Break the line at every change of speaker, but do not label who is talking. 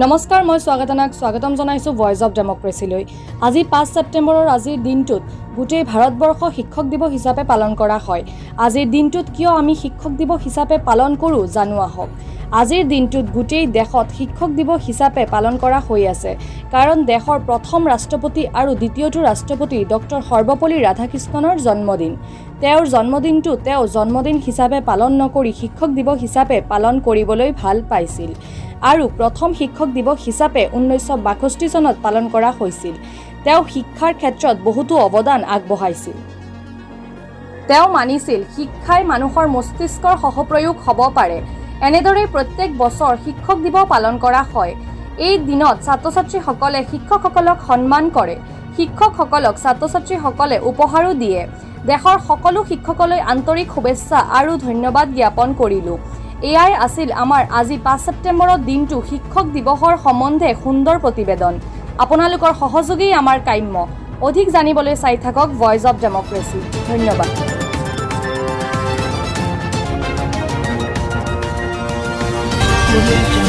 নমস্কাৰ, মই স্বাগতনাক স্বাগতম জনাইছোঁ ভইচ অফ ডেম'ক্ৰেচিলৈ। আজি 5 ছেপ্টেম্বৰৰ আজিৰ দিনটোত গোটেই ভাৰতবৰ্ষ শিক্ষক দিৱস হিচাপে পালন কৰা হয়। আজিৰ দিনটোত কিয় আমি শিক্ষক দিৱস হিচাপে পালন কৰোঁ, জানো আহক। আজিৰ দিনটোত গোটেই দেশত শিক্ষক দিৱস হিচাপে পালন কৰা হৈ আছে, কাৰণ দেশৰ প্ৰথম ৰাষ্ট্ৰপতি আৰু দ্বিতীয়টো ৰাষ্ট্ৰপতি ডক্টৰ সৰ্বপল্লী ৰাধাকৃষ্ণনৰ জন্মদিন। তেওঁৰ জন্মদিনটো তেওঁ জন্মদিন হিচাপে পালন নকৰি শিক্ষক দিৱস হিচাপে পালন কৰিবলৈ ভাল পাইছিল আৰু প্ৰথম শিক্ষক দিৱস হিচাপে 1962 চনত পালন কৰা হৈছিল। তেওঁ শিক্ষাৰ ক্ষেত্ৰত বহুতো অৱদান আগবঢ়াইছিল। তেওঁ মানিছিল শিক্ষাই মানুহৰ মস্তিষ্কৰ সহপ্ৰয়োগ হ'ব পাৰে। এনেদৰেই প্ৰত্যেক বছৰ শিক্ষক দিৱস পালন কৰা হয়। এই দিনত ছাত্ৰ ছাত্ৰীসকলে শিক্ষকসকলক সন্মান কৰে। শিক্ষকসকলক ছাত্ৰ ছাত্ৰীসকলে উপহাৰো দিয়ে। দেশৰ সকলো শিক্ষকলৈ আন্তৰিক শুভেচ্ছা আৰু ধন্যবাদ জ্ঞাপন কৰিলোঁ। এয়াই আছিল আমাৰ আজি 5 ছেপ্টেম্বৰৰ দিনটো শিক্ষক দিৱসৰ সম্বন্ধে সুন্দৰ প্ৰতিবেদন। আপোনালোকৰ সহযোগেই আমাৰ কাম্য। অধিক জানিবলৈ চাই থাকক ভইচ অফ ডেম'ক্ৰেচি। ধন্যবাদ।
Audio Jungle.